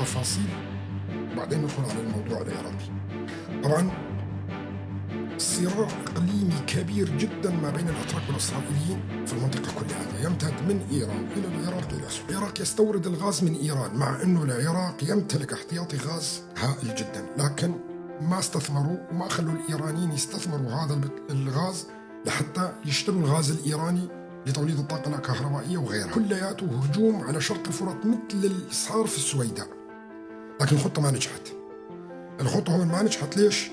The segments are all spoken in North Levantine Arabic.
بالتفاصيل وبعدين ندخل على الموضوع العراقي. طبعا صراع إقليمي كبير جدا ما بين الأتراك والإسرائيليين في المنطقة كلها، يمتد من إيران إلى العراق إلى سوريا. العراق يستورد الغاز من إيران، مع أنه العراق يمتلك احتياطي غاز هائل جدا، لكن ما استثمروا وما خلوا الإيرانيين يستثمروا هذا الغاز لحتى يشتروا الغاز الإيراني لتوليد الطاقة الكهربائية وغيرها. كلياته هجوم على شرق الفرات مثل اللي صار في السويداء، لكن الخطة ما نجحت. الخطة هون ما نجحت ليش؟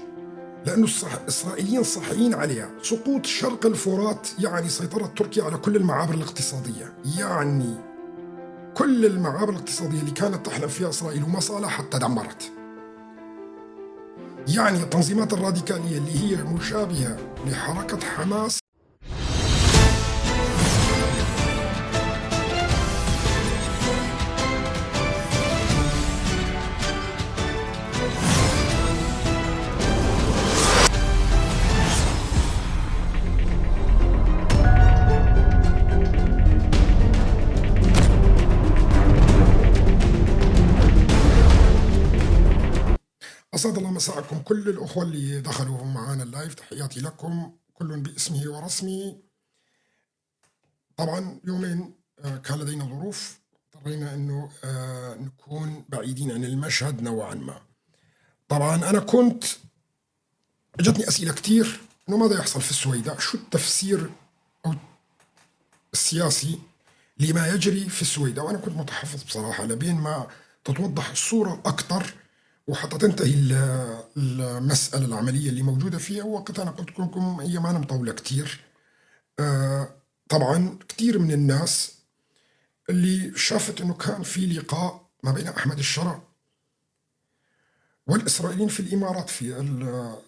لأنه الإسرائيليين صاحيين عليها. سقوط شرق الفرات يعني سيطرة تركيا على كل المعابر الاقتصادية، يعني كل المعابر الاقتصادية اللي كانت تحلم فيها إسرائيل ومصالحها تدمرت. يعني التنظيمات الراديكالية اللي هي مشابهة لحركة حماس. أسعد الله مساءكم كل الأخوة اللي دخلوا معنا ال live، تحياتي لكم كل باسمه ورسمه. طبعا يومين كان لدينا ظروف اضطرينا أنه نكون بعيدين عن المشهد نوعا ما. طبعا أنا كنت اجتني أسئلة كتير أنه ماذا يحصل في السويداء، شو التفسير أو السياسي لما يجري في السويداء، وأنا كنت متحفظ بصراحة لبين ما تتوضح الصورة أكثر وحتى تنتهي المسألة العملية اللي موجودة فيها. وقتها أنا قلت لكم هي ما مطولة كتير. طبعا كتير من الناس اللي شافت أنه كان في لقاء ما بين أحمد الشرع والإسرائيليين في الإمارات في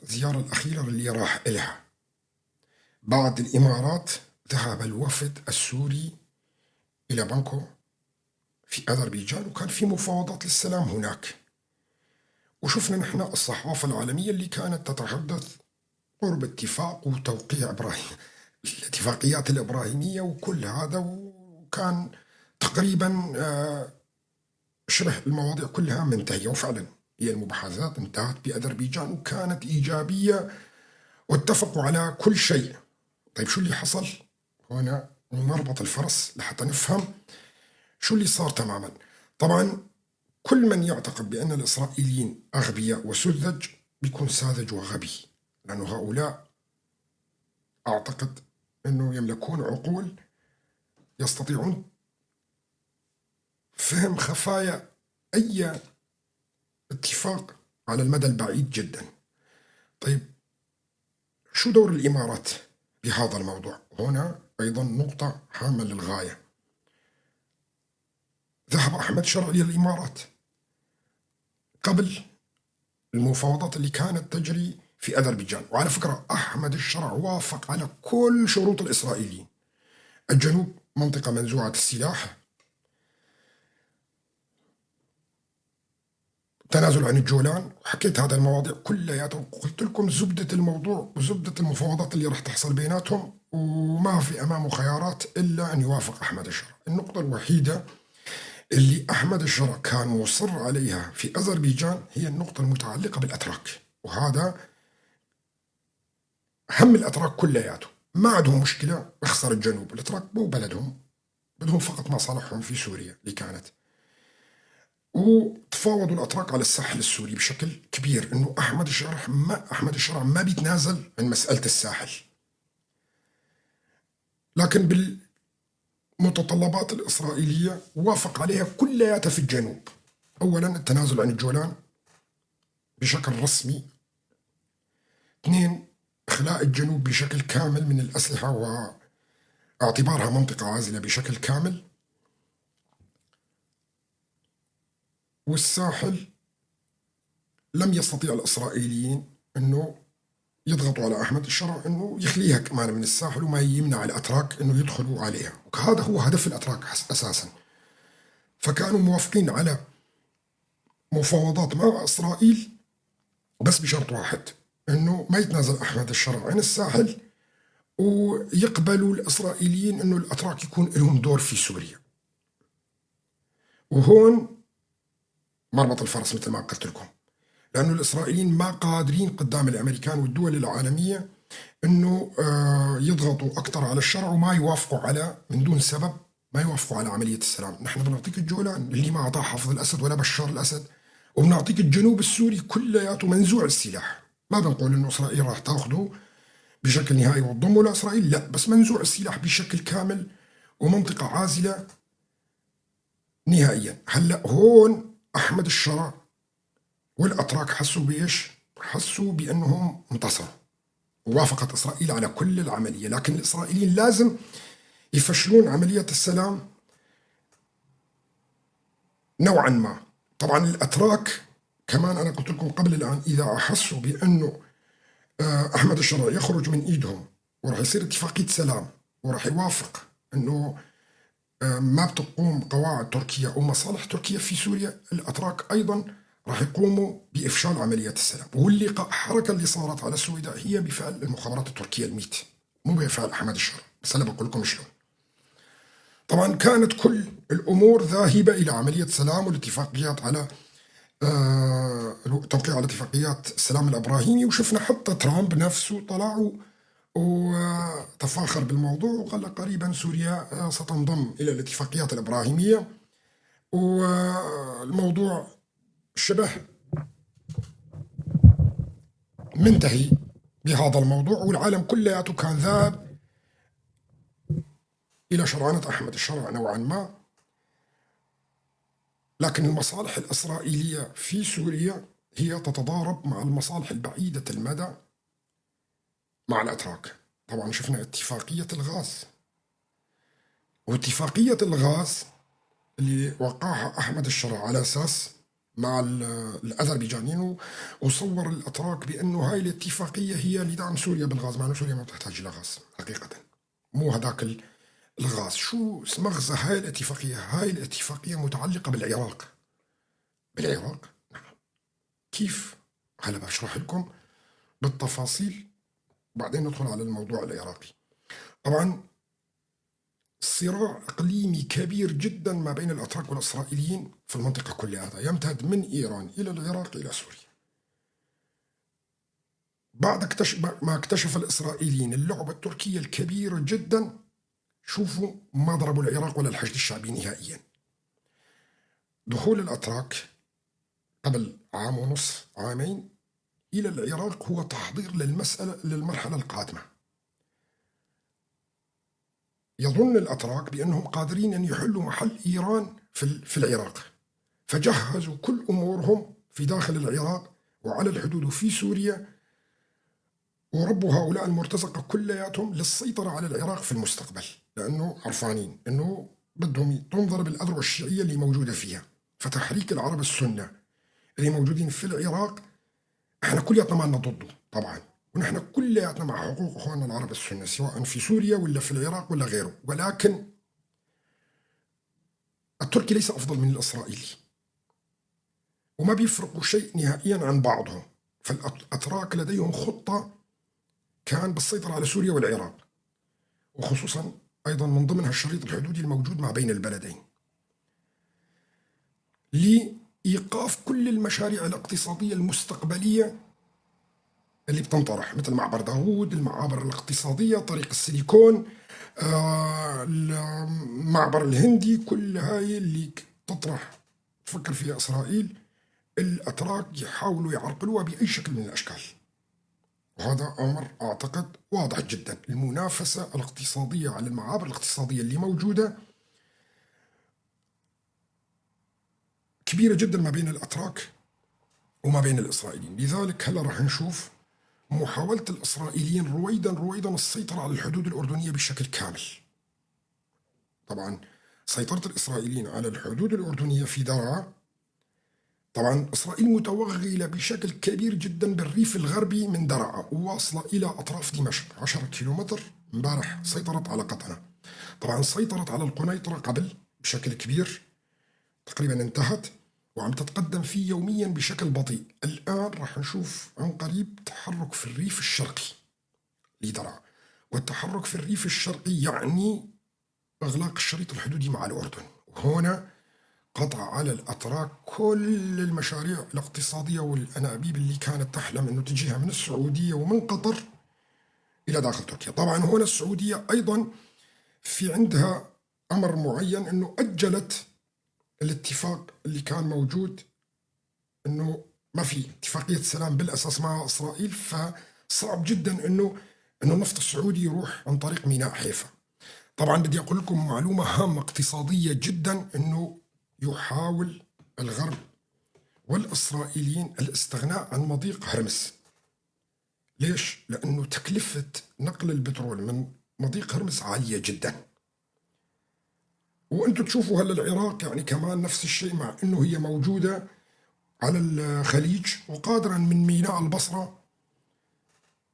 الزيارة الأخيرة اللي راح إلها. بعد الإمارات ذهب الوفد السوري إلى بانكو في أذربيجان، وكان في مفاوضات للسلام هناك. وشفنا نحن الصحافة العالمية اللي كانت تتحدث قرب اتفاق وتوقيع إبراهيم الاتفاقيات الإبراهيمية وكل هذا، وكان تقريبا شبه المواضيع كلها منتهية. وفعلا هي المباحثات انتهت بأذربيجان وكانت إيجابية واتفقوا على كل شيء. طيب شو اللي حصل؟ هنا نربط الفرس لحتى نفهم شو اللي صار تماما. طبعا كل من يعتقد بأن الإسرائيليين أغبياء وسذج بيكون ساذج وغبي، لأنه هؤلاء أعتقد أنه يملكون عقول يستطيعون فهم خفايا أي اتفاق على المدى البعيد جدا. طيب شو دور الإمارات بهذا الموضوع؟ هنا أيضا نقطة هامة للغاية. ذهب أحمد شرع إلى الإمارات قبل المفاوضات اللي كانت تجري في أذربيجان، وعلى فكرة أحمد الشرع وافق على كل شروط الإسرائيليين. الجنوب منطقة منزوعة السلاح، تنازل عن الجولان، وحكيت هذا المواضيع كلياتها وقلت لكم زبدة الموضوع وزبدة المفاوضات اللي راح تحصل بيناتهم، وما في أمامه خيارات إلا أن يوافق أحمد الشرع. النقطة الوحيدة اللي أحمد الشرع كان مصر عليها في أذربيجان هي النقطة المتعلقة بالأتراك، وهذا هم الأتراك كلياته، ما عندهم مشكلة يخسر الجنوب، الأتراك مو بلدهم، بدهم فقط مصالحهم في سوريا اللي كانت. وتفاوضوا الأتراك على الساحل السوري بشكل كبير، إنه أحمد الشرع ما بيتنازل عن مسألة الساحل، لكن بالمتطلبات الإسرائيلية وافق عليها كلياتها في الجنوب. أولا التنازل عن الجولان بشكل رسمي، اثنين إخلاء الجنوب بشكل كامل من الأسلحة واعتبارها منطقة عازلة بشكل كامل، والساحل لم يستطيع الإسرائيليين أنه يضغطوا على أحمد الشرع أنه يخليها كمان من الساحل وما يمنع الأتراك أنه يدخلوا عليها، وهذا هو هدف الأتراك أساسا. فكانوا موافقين على مفاوضات مع إسرائيل بس بشرط واحد، أنه ما يتنازل أحمد الشرع عن الساحل ويقبلوا الإسرائيليين أنه الأتراك يكون لهم دور في سوريا. وهون مربط الفرس مثل ما قلت لكم، لأنه الإسرائيليين ما قادرين قدام الأمريكان والدول العالمية أنه يضغطوا أكثر على الشرع وما يوافقوا على، من دون سبب ما يوافقوا على عملية السلام. نحن بنعطيك الجولان اللي ما أعطاه حافظ الأسد ولا بشار الأسد، وبنعطيك الجنوب السوري كلياته منزوع السلاح. ما بنقول إنه إسرائيل راح تاخده بشكل نهائي وتضمه لإسرائيل، لا، بس منزوع السلاح بشكل كامل ومنطقة عازلة نهائيا. هلا هون أحمد الشرع والأتراك حسوا بإيش؟ حسوا بأنهم انتصروا، ووافقت إسرائيل على كل العملية. لكن الإسرائيليين لازم يفشلون عملية السلام نوعا ما. طبعا الأتراك كمان أنا قلت لكم قبل الآن، إذا أحسوا بأنه أحمد الشرع يخرج من إيدهم وراح يصير اتفاقية سلام وراح يوافق أنه ما بتقوم قواعد تركيا أو مصالح تركيا في سوريا، الأتراك أيضا راح يقوموا بإفشال عملية السلام. واللي الحركة اللي صارت على السويداء هي بفعل المخابرات التركية الميت، مو بفعل أحمد الشرع. بس أنا بقول لكم شلون. طبعا كانت كل الأمور ذاهبة إلى عملية سلام والاتفاقيات على توقيع على اتفاقيات السلام الإبراهيمي، وشفنا حتى ترامب نفسه طلع وتفاخر بالموضوع وقال قريبا سوريا ستنضم إلى الاتفاقيات الإبراهيمية، والموضوع شبه منتهي بهذا الموضوع، والعالم كلياته كان ذاهب إلى شرعنة أحمد الشرع نوعا ما. لكن المصالح الإسرائيلية في سوريا هي تتضارب مع المصالح البعيدة المدى مع الأتراك. طبعا شفنا اتفاقية الغاز، واتفاقية الغاز اللي وقعها أحمد الشرع على أساس مع الأذربيجانيين، وصور الأتراك بأنه هاي الاتفاقية هي لدعم سوريا بالغاز، مع أنه سوريا ما بتحتاج إلى غاز حقيقة، مو هذاك الغاز. شو مغزى هاي الاتفاقية؟ هاي الاتفاقية متعلقة بالعراق. بالعراق؟ نعم. كيف؟ هلا بشرح لكم بالتفاصيل وبعدين ندخل على الموضوع العراقي. طبعا صراع إقليمي كبير جدا ما بين الأتراك والإسرائيليين في المنطقة كلها، يمتد من إيران إلى العراق إلى سوريا. بعد ما اكتشف الإسرائيليين اللعبة التركية الكبيرة جدا، شوفوا ما ضربوا العراق ولا الحشد الشعبي نهائيا. دخول الأتراك قبل عام ونص، عامين، إلى العراق هو تحضير للمسألة للمرحلة القادمة. يظن الأتراك بأنهم قادرين أن يحلوا محل إيران في العراق، فجهزوا كل أمورهم في داخل العراق وعلى الحدود وفي سوريا، وربوا هؤلاء المرتزقة كلياتهم للسيطرة على العراق في المستقبل، لأنه عرفانين أنه بدهم تنضرب الأذرع الشيعية اللي موجودة فيها. فتحريك العرب السنة اللي موجودين في العراق احنا كلياتنا ما لنا ضده طبعا، ونحن كلياتنا مع حقوق اخواننا العرب السنة سواء في سوريا ولا في العراق ولا غيره، ولكن التركي ليس أفضل من الإسرائيلي وما بيفرقوا شيء نهائيا عن بعضهم. فالأتراك لديهم خطة كان بالسيطرة على سوريا والعراق، وخصوصا أيضا من ضمنها الشريط الحدودي الموجود ما بين البلدين، لإيقاف كل المشاريع الاقتصادية المستقبلية اللي بتنطرح، مثل معبر داوود، المعابر الاقتصادية، طريق السيليكون، المعبر الهندي، كل هاي اللي تطرح تفكر فيها إسرائيل، الأتراك يحاولوا يعرقلوها بأي شكل من الأشكال. وهذا أمر أعتقد واضح جدا. المنافسة الاقتصادية على المعابر الاقتصادية اللي موجودة كبيرة جدا ما بين الأتراك وما بين الإسرائيليين. لذلك هلا راح نشوف محاولة الإسرائيليين رويدا رويدا السيطرة على الحدود الأردنية بشكل كامل. طبعا سيطرة الإسرائيليين على الحدود الأردنية في درعا، طبعا إسرائيل متوغلة بشكل كبير جدا بالريف الغربي من درعا وواصلة إلى أطراف دمشق 10 كيلومتر. امبارح سيطرت على قطنة، طبعا سيطرت على القنيطرة قبل بشكل كبير، تقريبا انتهت وعم تتقدم فيه يوميا بشكل بطيء. الآن راح نشوف عن قريب تحرك في الريف الشرقي لدرعا، والتحرك في الريف الشرقي يعني إغلاق الشريط الحدودي مع الأردن. وهنا قطع على الأتراك كل المشاريع الاقتصادية والأنابيب اللي كانت تحلم أنه تجيها من السعودية ومن قطر إلى داخل تركيا. طبعا هنا السعودية أيضا في عندها أمر معين، أنه أجلت الاتفاق اللي كان موجود، أنه ما في اتفاقية سلام بالأساس مع إسرائيل، فصعب جدا أنه النفط السعودي يروح عن طريق ميناء حيفا. طبعا بدي أقول لكم معلومة هامة اقتصادية جدا، أنه يحاول الغرب والإسرائيليين الاستغناء عن مضيق هرمز. ليش؟ لأنه تكلفة نقل البترول من مضيق هرمز عالية جدا. وأنتم تشوفوا هلا العراق يعني كمان نفس الشيء، مع أنه هي موجودة على الخليج وقادرة من ميناء البصرة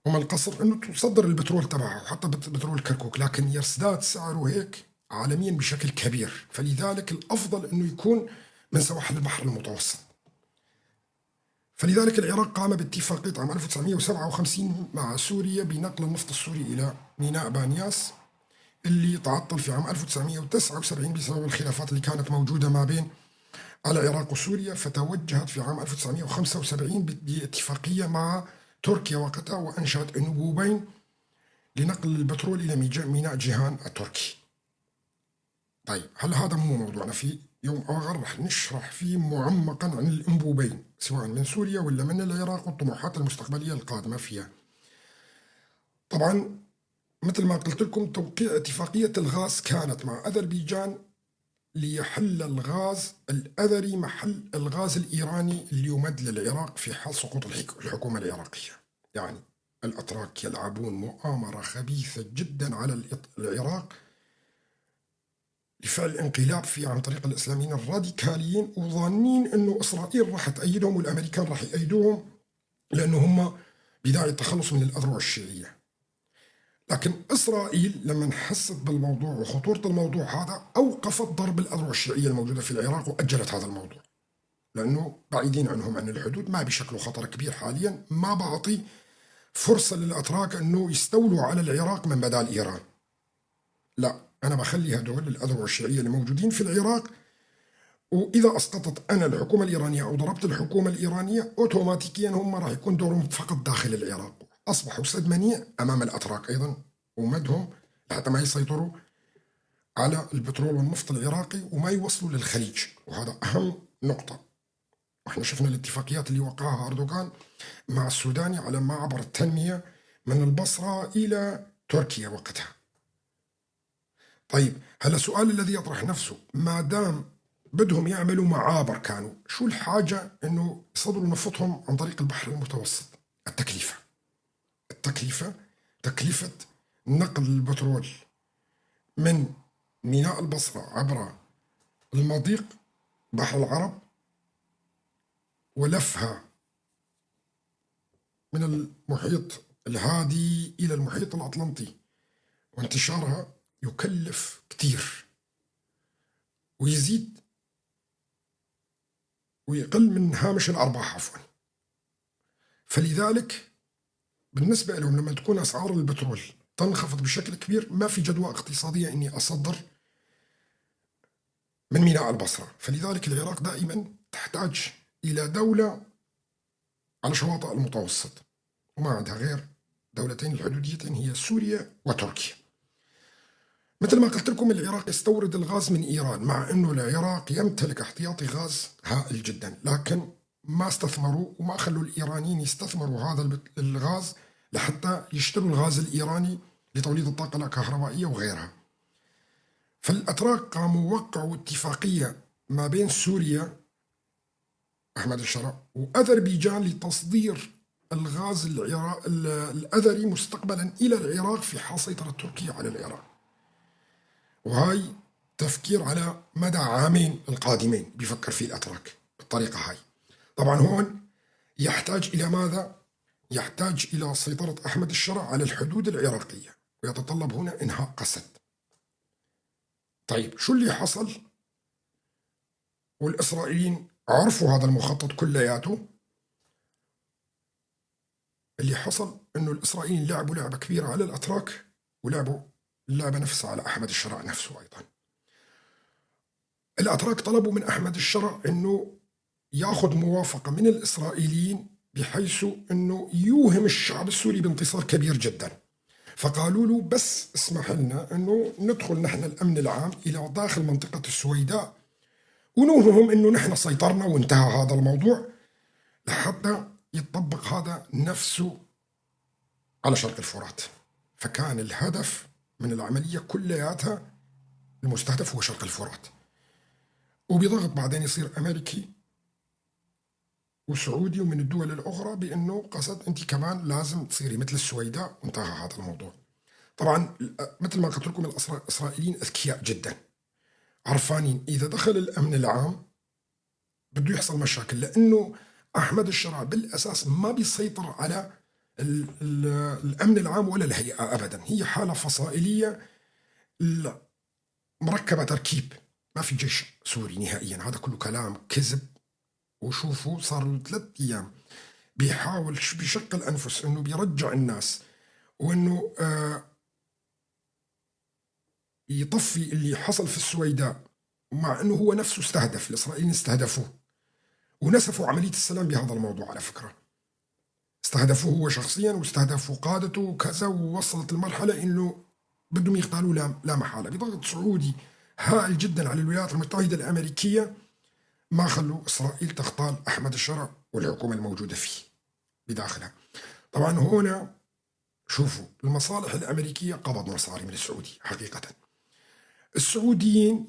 ومن القصر أنه تصدر البترول تبعها وحتى بترول كركوك، لكن يزداد سعره هيك عالميا بشكل كبير. فلذلك الأفضل أنه يكون من سواحل البحر المتوسط. فلذلك العراق قام باتفاقية عام 1957 مع سوريا بنقل النفط السوري إلى ميناء بانياس، اللي تعطل في عام 1979 بسبب الخلافات اللي كانت موجودة ما بين العراق وسوريا. فتوجهت في عام 1975 باتفاقية مع تركيا وقتها، وأنشأت أنبوبين لنقل البترول إلى ميناء جيهان التركي. طيب هل هذا مو موضوعنا، في يوم آخر رح نشرح فيه معمقا عن الأنبوبين سواء من سوريا ولا من العراق والطموحات المستقبلية القادمة فيها. طبعا مثل ما قلت لكم توقيع اتفاقية الغاز كانت مع أذربيجان ليحل الغاز الأذري محل الغاز الإيراني اللي يمد للعراق في حال سقوط الحكومة العراقية. يعني الأتراك يلعبون مؤامرة خبيثة جدا على العراق لفعل انقلاب فيه عن طريق الإسلاميين الراديكاليين، وظانين أنه إسرائيل راح تأيدهم والأمريكان راح يأيدوهم لأنه هم بداية التخلص من الأذرع الشيعية. لكن إسرائيل لما حست بالموضوع وخطورة الموضوع هذا أوقفت ضرب الأذرع الشيعية الموجودة في العراق وأجلت هذا الموضوع، لأنه بعيدين عنهم عن الحدود، ما بيشكلوا خطر كبير حاليا، ما بعطي فرصة للأتراك أنه يستولوا على العراق من بدال إيران. لا، أنا بخلي هدول الأذرع الشيعية اللي موجودين في العراق، وإذا أسقطت أنا الحكومة الإيرانية أو ضربت الحكومة الإيرانية أوتوماتيكيا هم راح يكون دورهم فقط داخل العراق، أصبحوا سد منيع أمام الأتراك أيضا ومدهم لحتى ما يسيطروا على البترول والنفط العراقي وما يوصلوا للخليج. وهذا أهم نقطة. واحنا شفنا الاتفاقيات اللي وقعها أردوغان مع السوداني على معبر التنمية من البصرة إلى تركيا وقتها. طيب هلا السؤال الذي يطرح نفسه، ما دام بدهم يعملوا معابر كانوا شو الحاجة انه يصدروا نفطهم عن طريق البحر المتوسط؟ التكلفة، التكلفة، تكلفة نقل البترول من ميناء البصرة عبر المضيق بحر العرب ولفها من المحيط الهادي إلى المحيط الأطلنطي وانتشارها يكلف كتير ويزيد ويقل من هامش الأرباح عفوا. فلذلك بالنسبة لهم لما تكون أسعار البترول تنخفض بشكل كبير ما في جدوى اقتصادية إني أصدر من ميناء البصرة. فلذلك العراق دائما تحتاج إلى دولة على شواطئ المتوسط، وما عندها غير دولتين الحدوديتين هي سوريا وتركيا. مثل ما قلت لكم العراق يستورد الغاز من إيران، مع أنه العراق يمتلك احتياطي غاز هائل جدا، لكن ما استثمروا وما خلوا الإيرانيين يستثمروا هذا الغاز لحتى يشتروا الغاز الإيراني لتوليد الطاقة الكهربائية وغيرها. فالأتراك قاموا وقعوا اتفاقية ما بين سوريا أحمد الشرع وأذربيجان لتصدير الغاز الأذري مستقبلا إلى العراق في حال سيطرة تركيا على العراق. وهاي تفكير على مدى عامين القادمين بيفكر فيه الأتراك بالطريقة هاي. طبعا هون يحتاج إلى ماذا؟ يحتاج إلى سيطرة أحمد الشرع على الحدود العراقية، ويتطلب هنا إنهاء قسد. طيب شو اللي حصل؟ والإسرائيليين عرفوا هذا المخطط كلياته. اللي حصل إنه الإسرائيليين لعبوا لعبة كبيرة على الأتراك، ولعبوا اللعبة نفسها على أحمد الشرع نفسه أيضا. الأتراك طلبوا من أحمد الشرع أنه ياخذ موافقة من الإسرائيليين بحيث أنه يوهم الشعب السوري بانتصار كبير جدا. فقالوا له بس اسمح لنا أنه ندخل نحن الأمن العام إلى داخل منطقة السويداء ونوهمهم أنه نحن سيطرنا وانتهى هذا الموضوع، لحتى يطبق هذا نفسه على شرق الفرات. فكان الهدف من العملية كلياتها المستهدف هو شرق الفرات، وبضغط بعدين يصير أمريكي وسعودي ومن الدول الأخرى بأنه قصد أنت كمان لازم تصيري مثل السويداء، وانتهى هذا الموضوع. طبعا مثل ما قلت لكم الإسرائيليين أذكياء جدا، عرفانين إذا دخل الأمن العام بده يحصل مشاكل، لأنه أحمد الشرع بالأساس ما بيسيطر على الأمن العام ولا الهيئة أبدا، هي حالة فصائلية مركبة تركيب، ما في جيش سوري نهائيا، هذا كله كلام كذب. وشوفوا صار له 3 أيام بيحاول بشق الأنفس إنه بيرجع الناس، وإنه يطفي اللي حصل في السويداء، مع إنه هو نفسه استهدف، الإسرائيليين استهدفوه ونسفوا عملية السلام بهذا الموضوع على فكرة، استهدفوه هو شخصيا واستهدفوا قادته وكذا، ووصلت المرحلة إنه بدهم يغتالوه لا محالة. بضغط سعودي هائل جدا على الولايات المتحدة الأمريكية ما خلوا إسرائيل تغتال أحمد الشرع والحكومة الموجودة فيه بداخلها. طبعا هنا شوفوا المصالح الأمريكية قبض مصاري من السعودي حقيقة. السعوديين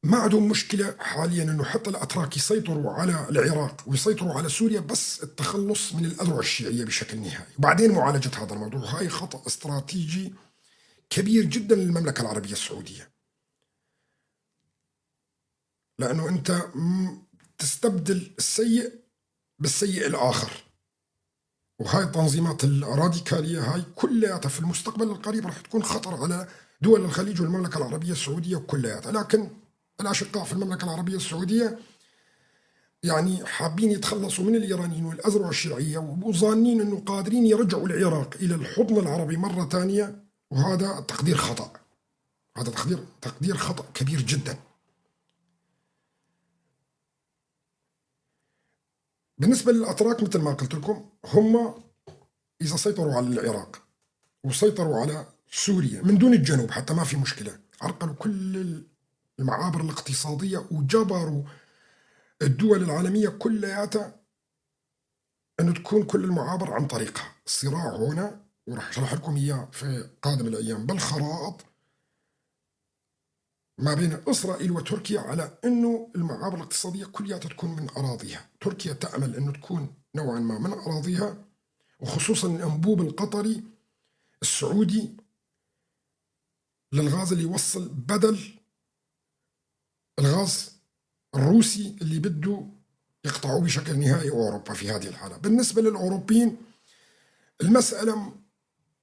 ما عندهم مشكلة حاليا أنه حتى الأتراك يسيطروا على العراق ويسيطروا على سوريا، بس التخلص من الأذرع الشيعية بشكل نهائي وبعدين معالجة هذا الموضوع. هاي خطأ استراتيجي كبير جدا للمملكة العربية السعودية، لأنه أنت تستبدل السيء بالسيء الآخر، وهاي التنظيمات الراديكالية هاي كلها في المستقبل القريب راح تكون خطر على دول الخليج والمملكة العربية السعودية كلها. لكن الأشقاء في المملكة العربية السعودية يعني حابين يتخلصوا من الإيرانيين والأذرع الشيعية، وظانين أنه قادرين يرجعوا العراق إلى الحضن العربي مرة ثانية، وهذا تقدير خطأ، هذا تقدير خطأ كبير جدا. بالنسبة للأتراك مثل ما قلت لكم، هم إذا سيطروا على العراق وسيطروا على سوريا من دون الجنوب حتى ما في مشكلة، عرقلوا كل المعابر الاقتصادية وجبروا الدول العالمية كلياتها أنه تكون كل المعابر عن طريقها. الصراع هنا وراح أشرح لكم إياه في قادم الأيام بالخرائط ما بين إسرائيل وتركيا على أنه المعابر الاقتصادية كلها تكون من أراضيها. تركيا تأمل أنه تكون نوعا ما من أراضيها، وخصوصا الأنبوب القطري السعودي للغاز اللي يوصل بدل الغاز الروسي اللي بده يقطعوه بشكل نهائي أوروبا في هذه الحالة. بالنسبة للأوروبيين المسألة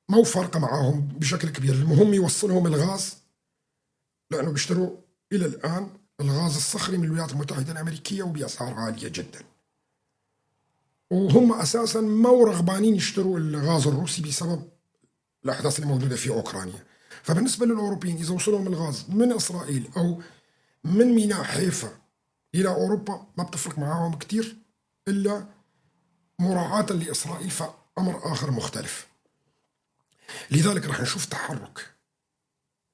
ما هو فارقة معاهم بشكل كبير، المهم يوصلهم الغاز، لأنه بيشتروا إلى الآن الغاز الصخري من الولايات المتحدة الأمريكية وبأسعار عالية جدا، وهم أساسا ما رغبانين يشتروا الغاز الروسي بسبب الأحداث الموجودة في أوكرانيا. فبالنسبة للأوروبيين إذا وصلهم الغاز من إسرائيل أو من ميناء حيفا إلى أوروبا ما بتفرق معاهم كتير، إلا مراعاة لإسرائيل فأمر آخر مختلف. لذلك راح نشوف تحرك.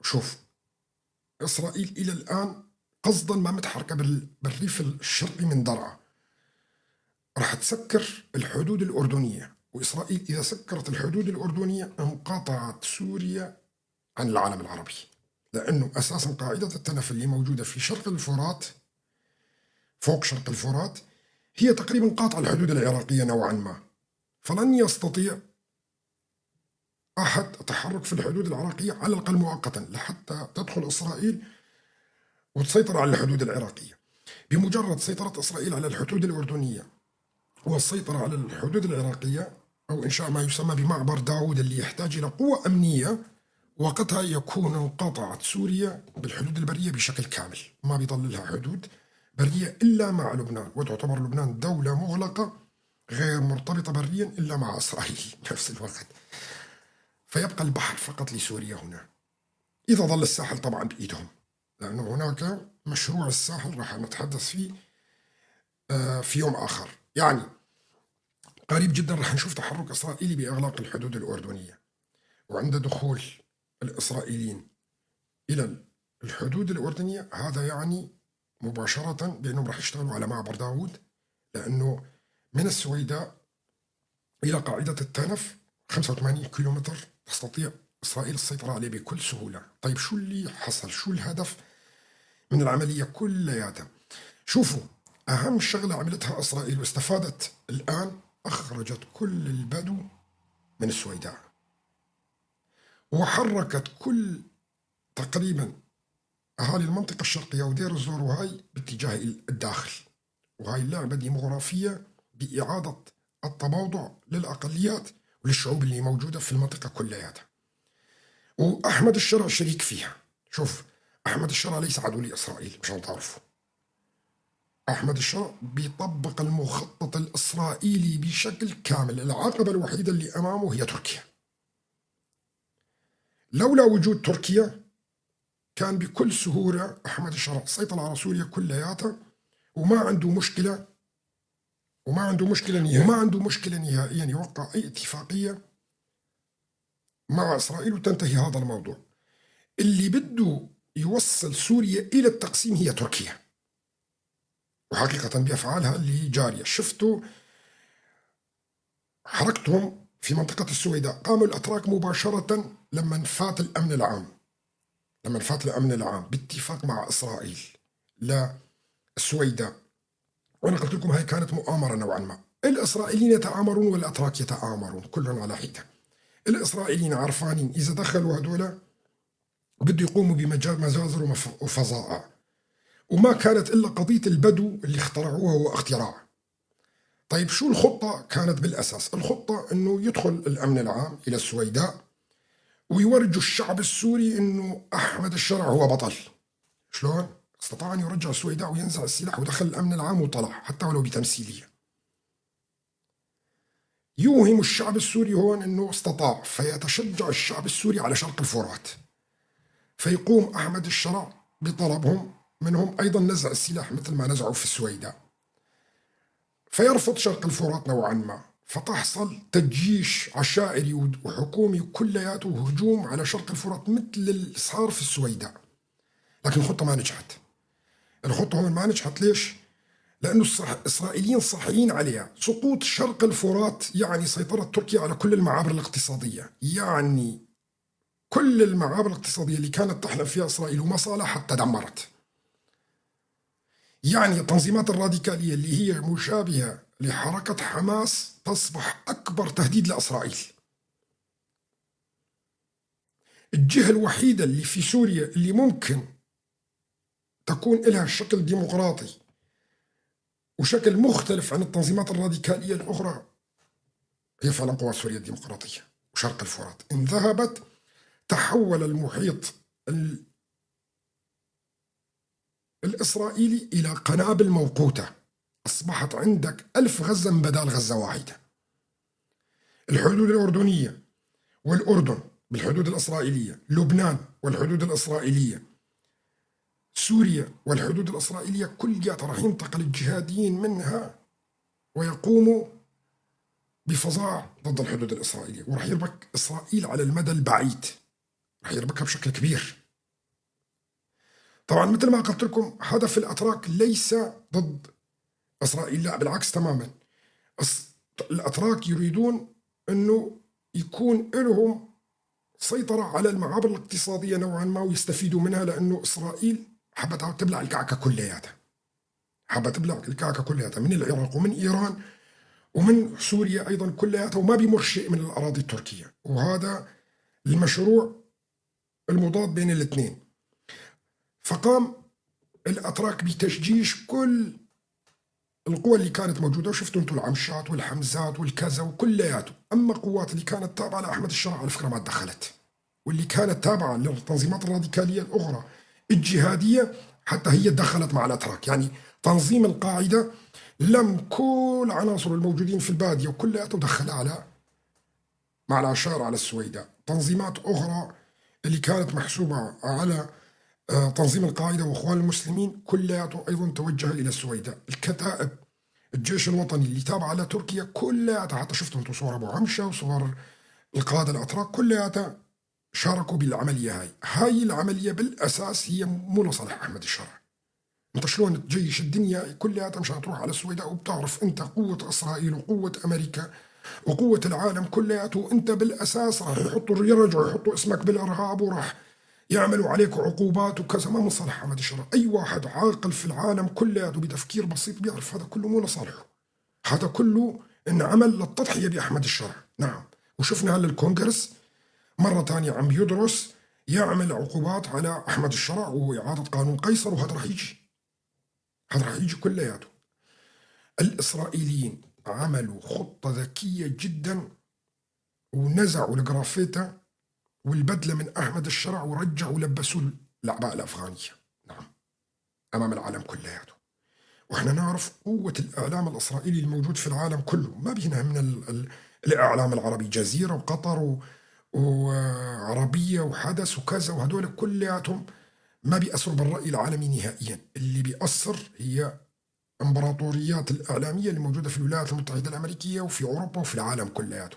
شوف إسرائيل إلى الآن قصدا ما متحركة بالريف الشرقي من درعا، راح تسكر الحدود الأردنية، وإسرائيل إذا سكرت الحدود الأردنية انقطعت سوريا عن العالم العربي، لأنه أساسا قاعدة التنف اللي موجودة في شرق الفرات فوق شرق الفرات هي تقريبا قاطعة الحدود العراقية نوعا ما، فلن يستطيع أحد التحرك في الحدود العراقية على الأقل مؤقتا لحتى تدخل إسرائيل وتسيطر على الحدود العراقية. بمجرد سيطرة إسرائيل على الحدود الأردنية والسيطرة على الحدود العراقية أو إنشاء ما يسمى بمعبر داود اللي يحتاج إلى قوة أمنية، وقتها يكون انقطعت سوريا بالحدود البرية بشكل كامل، ما بيضل لها حدود برية إلا مع لبنان، وتعتبر لبنان دولة مغلقة غير مرتبطة بريا إلا مع إسرائيل نفس الوقت. فيبقى البحر فقط لسوريا هنا، إذا ظل الساحل طبعا بإيدهم، لأنه هناك مشروع الساحل راح نتحدث فيه في يوم آخر. يعني قريب جدا راح نشوف تحرك إسرائيلي بإغلاق الحدود الأردنية، وعند دخول الإسرائيليين إلى الحدود الأردنية هذا يعني مباشرة بأنهم راح يشتغلوا على معبر داوود، لأنه من السويداء إلى قاعدة التنف 85 كيلومتر تستطيع إسرائيل السيطرة عليه بكل سهولة. طيب شو اللي حصل؟ شو الهدف من العملية كلياتها؟ شوفوا، أهم شغلة عملتها إسرائيل واستفادت الآن، أخرجت كل البدو من السويداء وحركت كل تقريبا أهالي المنطقة الشرقية ودير الزور وهاي باتجاه الداخل. وهاي اللعبة ديموغرافية بإعادة التموضع للأقليات وللشعوب اللي موجودة في المنطقة كلياتها، وأحمد الشرع شريك فيها. شوف، أحمد الشرع ليس عدو لإسرائيل مشان تعرفوا، أحمد الشرع بيطبق المخطط الإسرائيلي بشكل كامل. العقبة الوحيدة اللي أمامه هي تركيا. لولا وجود تركيا كان بكل سهولة أحمد الشرع سيطر على سوريا كلياتها، وما عنده مشكلة، وما عنده مشكلة نهائيا، وما عنده مشكلة نهائيا يوقع أي اتفاقية مع إسرائيل وتنتهي هذا الموضوع. اللي بده يوصل سوريا إلى التقسيم هي تركيا، وحقيقة بأفعالها اللي جارية. شفتوا حركتهم في منطقة السويداء، قاموا الأتراك مباشرة لما فات الأمن العام، لما فات الأمن العام باتفاق مع إسرائيل للسويداء. وأنا قلت لكم هاي كانت مؤامرة نوعا ما. الإسرائيليين يتآمرون والأتراك يتآمرون، كلهم على حدة. الإسرائيليين عرفانين إذا دخلوا هذولا بده يقوموا بمجازر وفظائع، وما كانت إلا قضية البدو اللي اخترعوها هو اختراع. طيب شو الخطة كانت بالأساس؟ الخطة أنه يدخل الأمن العام إلى السويداء ويورجوا الشعب السوري أنه أحمد الشرع هو بطل. شلون؟ استطاع أن يرجع السويداء وينزع السلاح ودخل الأمن العام وطلع حتى ولو بتمثيلية. يوهم الشعب السوري هون أنه استطاع، فيتشجع الشعب السوري على شرق الفرات، فيقوم أحمد الشرع بطلبهم منهم أيضا نزع السلاح مثل ما نزعوا في السويداء، فيرفض شرق الفرات نوعا ما، فتحصل تجيش عشائري وحكومي كلياته وهجوم على شرق الفرات مثل اللي صار في السويداء. لكن الخطة ما نجحت. الخطة هون ما نجحت ليش؟ لأنه الإسرائيليين صاحيين عليها. سقوط شرق الفرات يعني سيطرة تركيا على كل المعابر الاقتصادية، يعني كل المعابر الاقتصادية اللي كانت تحلم فيها إسرائيل ومصالحها تدمرت. يعني التنظيمات الراديكالية اللي هي مشابهة لحركة حماس تصبح أكبر تهديد لإسرائيل. الجهة الوحيدة اللي في سوريا اللي ممكن تكون لها شكل ديمقراطي وشكل مختلف عن التنظيمات الراديكالية الأخرى هي فعلا قوات سوريا الديمقراطية وشرق الفرات. إن ذهبت تحول المحيط الإسرائيلي إلى قنابل موقوتة، أصبحت عندك 1000 غزة من بدال غزة واحدة. الحدود الأردنية والأردن بالحدود الإسرائيلية، لبنان والحدود الإسرائيلية، سوريا والحدود الإسرائيلية، كلها راح ينتقل الجهاديين منها ويقوموا بفظاع ضد الحدود الإسرائيلية، وراح يربك إسرائيل على المدى البعيد، راح يربكها بشكل كبير. طبعا مثل ما قلت لكم هدف الأتراك ليس ضد إسرائيل، لا بالعكس تماما. الأتراك يريدون أنه يكون لهم سيطرة على المعابر الاقتصادية نوعا ما ويستفيدوا منها، لأنه إسرائيل حابة تبلع الكعكة كلياتها، حابة تبلع الكعكة كلياتها من العراق ومن إيران ومن سوريا أيضا كلياتها، وما بيمر شيء من الأراضي التركية. وهذا المشروع المضاد بين الاثنين. فقام الأتراك بتشجيش كل القوى اللي كانت موجودة، وشفتوا انتم العمشات والحمزات والكذا وكلياته. أما قوات اللي كانت تابعة لأحمد الشرع على فكرة ما تدخلت، واللي كانت تابعة للتنظيمات الراديكالية الأخرى الجهادية حتى هي دخلت مع الأتراك. يعني تنظيم القاعدة لم كل عناصر الموجودين في البادية وكلياته دخلها على مع العشائر على السويداء. تنظيمات أخرى اللي كانت محسوبة على تنظيم القاعدة وإخوان المسلمين كلياته أيضا توجه إلى السويداء. الكتائب الجيش الوطني اللي تابعة لتركيا كلياتها، حتى شفتوا انتم صور أبو عمشة وصور القادة الأتراك كلياتها شاركوا بالعملية هاي. هاي العملية بالأساس هي مو لصالح أحمد الشرع. انت شلون تجيش الدنيا كلياتها مشان تروح على السويداء، وبتعرف انت قوة إسرائيل وقوة أمريكا وقوة العالم كلياته، وانت بالأساس راح يحطوا يرجعوا يحطوا اسمك بالإرهاب وراح يعملوا عليك عقوبات وكذا. ما من صالح أحمد الشرع. أي واحد عاقل في العالم كلياته بتفكير بسيط بيعرف هذا كله مو لصالحه، هذا كله انعمل للتضحية بأحمد الشرع. نعم، وشفنا هلا الكونغرس مرة ثانية عم يدرس يعمل عقوبات على أحمد الشرع وإعادة قانون قيصر، وهذا راح يجي، هذا راح يجي كلياته. الإسرائيليين عملوا خطة ذكية جدا ونزعوا الجرافيتا والبدلة من أحمد الشرع ورجعوا لبسوه الأعباء الأفغانية. نعم، أمام العالم كلياته. وإحنا نعرف قوة الإعلام الإسرائيلي الموجود في العالم كله، ما بينا من الإعلام العربي، جزيرة وقطر وعربية وحدث وكذا، وهدول كلياتهم ما بيأثروا بالرأي العالمي نهائيا. اللي بيأثر هي امبراطوريات الإعلامية اللي موجودة في الولايات المتحدة الأمريكية وفي أوروبا وفي العالم كلياته.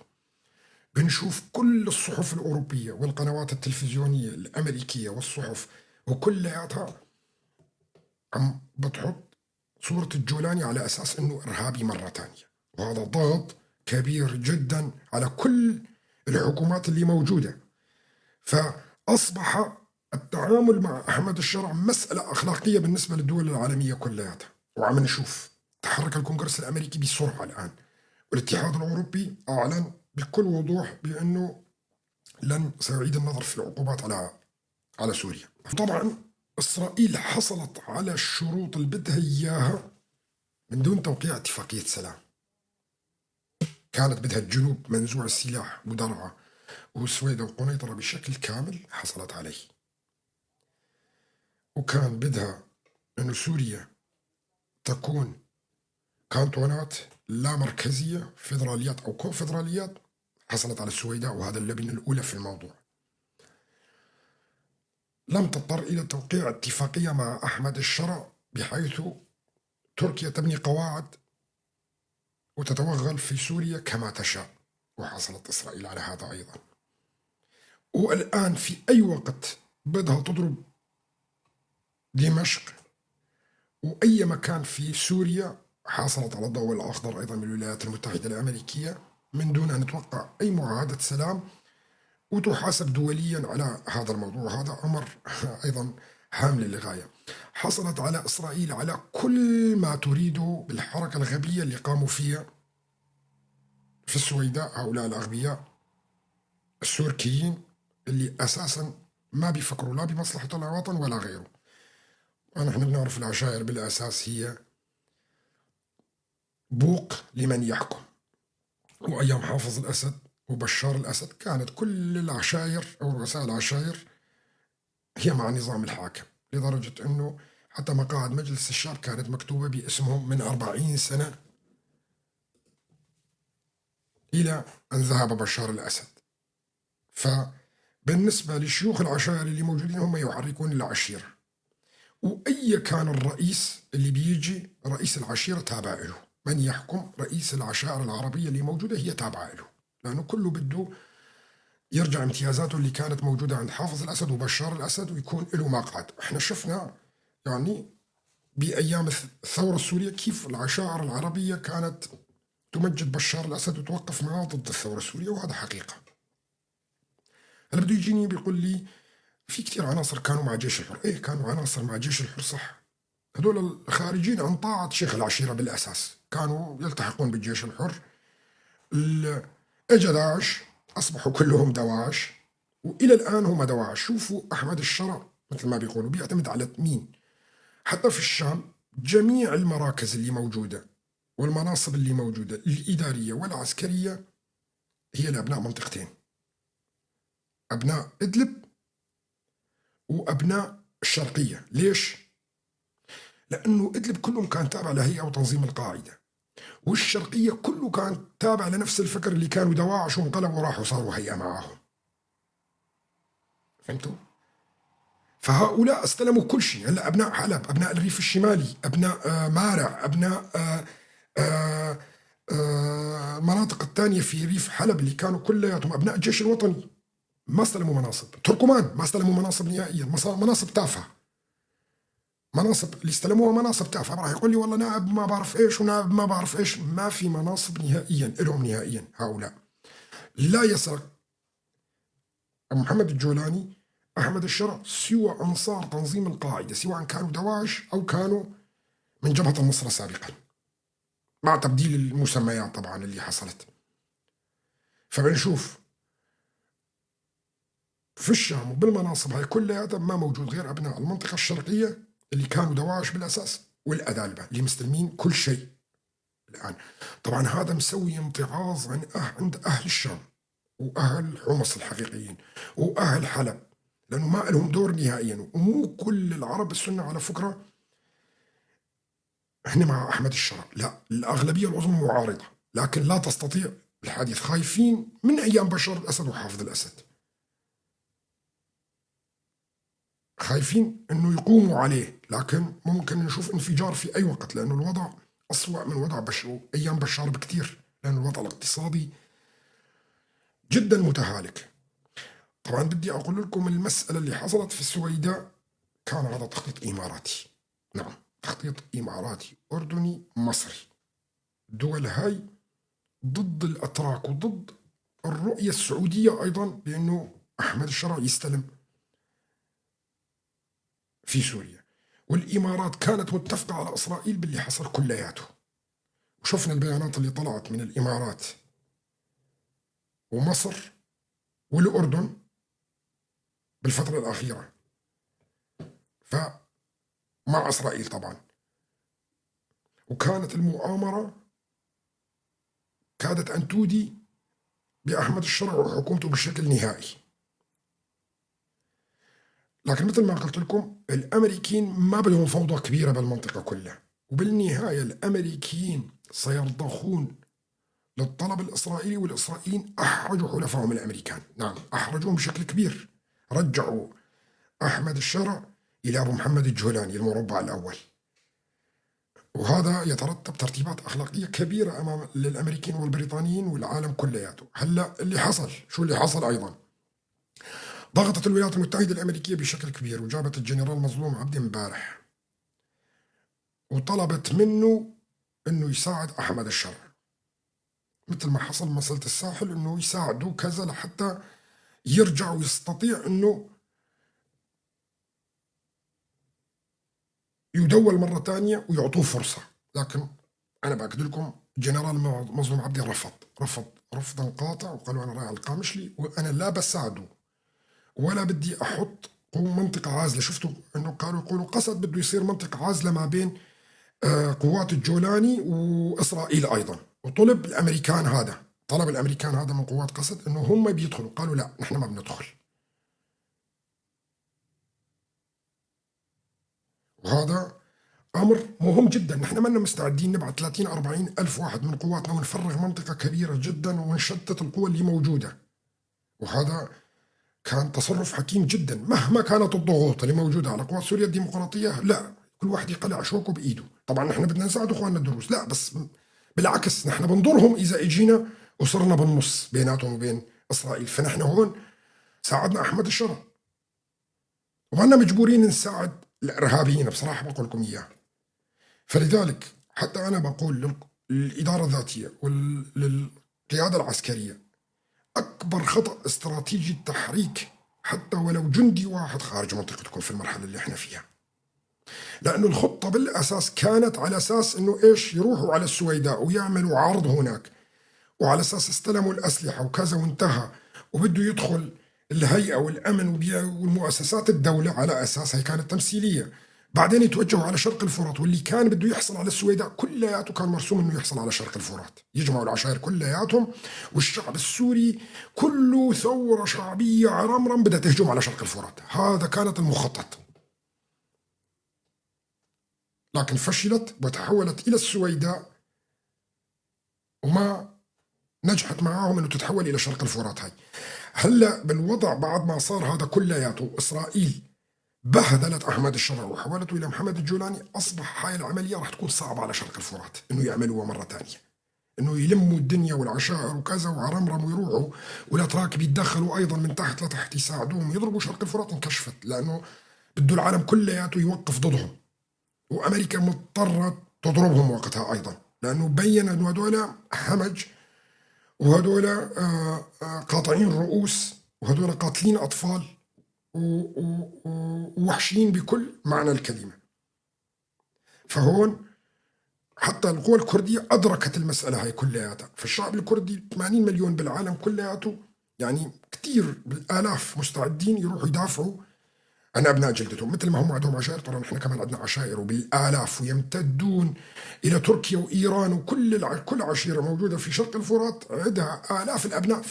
بنشوف كل الصحف الأوروبية والقنوات التلفزيونية الأمريكية والصحف وكلياتها عم بتحط صورة الجولاني على أساس أنه إرهابي مرة تانية، وهذا ضغط كبير جدا على كل الحكومات اللي موجودة. فأصبح التعامل مع أحمد الشرع مسألة أخلاقية بالنسبة للدول العالمية كلياتها. وعم نشوف تحرك الكونغرس الأمريكي بسرعة الآن، والاتحاد الأوروبي أعلن بكل وضوح بأنه لن سيعيد النظر في العقوبات على سوريا. طبعا إسرائيل حصلت على الشروط اللي بدها إياها من دون توقيع اتفاقية سلام. كانت بدها الجنوب منزوع السلاح ودرعا والسويدة وقنيطرة بشكل كامل، حصلت عليه. وكان بدها أنه سوريا تكون كانتونات لا مركزية، فيدراليات أو كونفدراليات، حصلت على السويداء، وهذا اللبنة الأولى في الموضوع. لم تضطر إلى توقيع اتفاقية مع أحمد الشرع بحيث تركيا تبني قواعد وتتوغل في سوريا كما تشاء، وحصلت إسرائيل على هذا أيضا. والآن في أي وقت بدها تضرب دمشق وأي مكان في سوريا، حصلت على الضوء الأخضر أيضا من الولايات المتحدة الأمريكية من دون أن توقع أي معاهدة سلام وتحاسب دوليا على هذا الموضوع. هذا أمر أيضا هام للغاية. حصلت على إسرائيل على كل ما تريده بالحركة الغبية اللي قاموا فيها في السويداء، هؤلاء الأغبياء السوركيين اللي أساسا ما بيفكروا لا بمصلحة الوطن ولا غيره. ونحن بنعرف العشائر بالأساس هي بوق لمن يحكم، وأيام حافظ الأسد وبشار الأسد كانت كل العشائر أو رؤساء العشائر هي مع نظام الحاكم، لدرجة أنه حتى مقاعد مجلس الشعب كانت مكتوبة باسمهم من 40 سنة إلى أن ذهب بشار الأسد. فبالنسبة لشيوخ العشائر اللي موجودين هم يحركون العشيرة، وأي كان الرئيس اللي بيجي رئيس العشيرة تابع له، من يحكم رئيس العشائر العربية اللي موجودة هي تابعة له، لأنه كله بده يرجع امتيازاته اللي كانت موجودة عند حافظ الأسد وبشار الأسد ويكون له مقعد. احنا شفنا يعني بأيام الثورة السورية كيف العشائر العربية كانت تمجد بشار الأسد وتوقف معه ضد الثورة السورية، وهذا حقيقة. هلا بده يجيني بيقول لي في كثير عناصر كانوا مع جيش الحر. ايه كانوا عناصر مع جيش الحر صح، هذول الخارجين عن طاعة شيخ العشيرة بالأساس كانوا يلتحقون بالجيش الحر. اجى داعش أصبحوا كلهم دواعش، وإلى الآن هم دواعش. شوفوا أحمد الشرع مثل ما بيقولوا بيعتمد على مين؟ حتى في الشام جميع المراكز اللي موجودة والمناصب اللي موجودة الإدارية والعسكرية هي لأبناء منطقتين، أبناء إدلب وأبناء الشرقية. ليش؟ لأنه إدلب كلهم كان تابع لهيئة وتنظيم القاعدة، والشرقية كله كان تابع لنفس الفكر اللي كانوا دواعش وانقلبوا وراحوا صاروا هيئة معاهم. فهمتوا؟ فهؤلاء استلموا كل شيء. هلا أبناء حلب، أبناء الريف الشمالي، أبناء مارع، أبناء المناطق الثانية في ريف حلب اللي كانوا كلياتهم أبناء الجيش الوطني، ما استلموا مناصب. تركمان ما استلموا مناصب نهائيا، مناصب تافهة، مناصب اللي استلموها مناصب تافهة. راح يقول لي والله نائب ما بعرف ايش ونائب ما بعرف ايش، ما في مناصب نهائيا لهم نهائيا. هؤلاء لا يسرق محمد الجولاني، أحمد الشرع، سوى أنصار تنظيم القاعدة، سواء كانوا دواعش أو كانوا من جبهة النصرة سابقا، مع تبديل المسميات طبعا اللي حصلت. فبنشوف في الشام وبالمناصب هاي كلها ما موجود غير أبناء المنطقة الشرقية اللي كانوا دواعش بالأساس والأدالبة اللي مستلمين كل شيء الآن. طبعا هذا مسوي امتعاض عند أهل الشام وأهل حمص الحقيقيين وأهل حلب، لأنه ما لهم دور نهائيا. ومو كل العرب السنة على فكرة احنا مع أحمد الشرع، لا، الأغلبية العظمى معارضة، لكن لا تستطيع الحديث، خايفين من أيام بشار الأسد وحافظ الأسد، خايفين أنه يقوموا عليه، لكن ممكن نشوف انفجار في أي وقت، لأنه الوضع أسوأ من وضع بشار أيام بشار بكثير، لأنه الوضع الاقتصادي جدا متهالك. طبعا بدي أقول لكم المسألة اللي حصلت في السويداء كان هذا تخطيط إماراتي، نعم تخطيط إماراتي أردني مصري. الدول هاي ضد الأتراك وضد الرؤية السعودية أيضا بأنه أحمد الشرع يستلم في سوريا، والإمارات كانت متفقة على إسرائيل باللي حصل كلياته، وشفنا البيانات اللي طلعت من الإمارات ومصر والأردن بالفترة الأخيرة فمع إسرائيل طبعا. وكانت المؤامرة كادت أن تودي بأحمد الشرع وحكومته بشكل نهائي، لكن مثل ما قلت لكم الأمريكيين ما بدهم فوضى كبيرة بالمنطقة كلها، وبالنهاية الأمريكيين سيرضخون للطلب الإسرائيلي، والإسرائيليين أحرجوا حلفائهم الأمريكان، نعم أحرجوهم بشكل كبير، رجعوا أحمد الشرع إلى أبو محمد الجولاني المربع الأول، وهذا يترتب ترتيبات أخلاقية كبيرة أمام للأمريكيين والبريطانيين والعالم كلياته. هلا اللي حصل، شو اللي حصل أيضا؟ ضغطت الولايات المتحدة الأمريكية بشكل كبير وجابت الجنرال مظلوم عبدي امبارح وطلبت منه أنه يساعد أحمد الشرع، مثل ما حصل مسألة الساحل، أنه يساعده كذا لحتى يرجع ويستطيع أنه يدول مرة ثانية ويعطوه فرصة. لكن أنا بأكد لكم الجنرال مظلوم عبدي رفض رفضا قاطع، وقالوا أنا رايح على القامشلي وأنا لا بساعده ولا بدي أحط منطقة عازلة. شفتوا أنه قالوا يقولوا قصد بده يصير منطقة عازلة ما بين قوات الجولاني وإسرائيل أيضا، وطلب الأمريكان هذا، طلب الأمريكان هذا من قوات قصد أنه هم بيدخلوا، قالوا لا نحن ما بندخل. وهذا أمر مهم جدا، نحن ما مستعدين نبعث 30-40 ألف واحد من قواتنا ونفرغ منطقة كبيرة جدا ونشتت القوى اللي موجودة، وهذا كان تصرف حكيم جدا مهما كانت الضغوط اللي موجودة على قوات سوريا الديمقراطية. لا، كل واحد يقلع شوكه بإيده، طبعا نحن بدنا نساعد اخواننا الدروز، لا بس بالعكس نحن بنضرهم إذا اجينا وصرنا بالنص بيناتهم وبين إسرائيل. فنحن هون ساعدنا أحمد الشرع وما مجبورين نساعد الإرهابيين بصراحة بقول لكم إياه. فلذلك حتى أنا بقول للإدارة الذاتية وللقيادة العسكرية أكبر خطأ استراتيجي التحريك حتى ولو جندي واحد خارج منطقتكم في المرحلة اللي احنا فيها، لأنه الخطة بالأساس كانت على أساس أنه إيش، يروحوا على السويداء ويعملوا عرض هناك، وعلى أساس استلموا الأسلحة وكذا وانتهى، وبده يدخل الهيئة والأمن والمؤسسات الدولة على أساس هي كانت تمثيلية، بعدين يتوجهوا على شرق الفرات، واللي كان بده يحصل على السويداء كلياته كان مرسوم انه يحصل على شرق الفرات، يجمعوا العشائر كلياتهم والشعب السوري كله ثورة شعبية عرمرم بدها تهجم على شرق الفرات، هذا كانت المخطط. لكن فشلت وتحولت إلى السويداء وما نجحت معاهم انه تتحول الى شرق الفرات هاي. هلا بالوضع بعد ما صار هذا كلياته، اسرائيل بهدلت أحمد الشرع وحولته إلى محمد الجولاني، أصبح هاي العملية راح تكون صعبة على شرق الفرات إنه يعملوها مرة ثانية، إنه يلموا الدنيا والعشائر وكذا وعرمرم ويروحوا، والأتراك بيتدخلوا أيضا من تحت لتحت يساعدوهم يضربوا شرق الفرات. انكشفت، لأنه بده العالم كلياته يوقف ضدهم، وأمريكا مضطرة تضربهم وقتها أيضا، لأنه بين إنه هذول همج، وهذول قاطعين رؤوس، وهذول قاتلين أطفال، ووحشيين بكل معنى الكلمة. فهون حتى القوى الكردية أدركت المسألة هاي كلياتها. فالشعب الكردي 80 مليون بالعالم كلياته، يعني كثير بالآلاف مستعدين يروحوا يدافعوا عن أبناء جلدتهم، مثل ما هم عندهم عشائر، ترى نحن كمان عندنا عشائر وبالآلاف، ويمتدون إلى تركيا وإيران، وكل كل عشيرة موجودة في شرق الفرات عندها آلاف الأبناء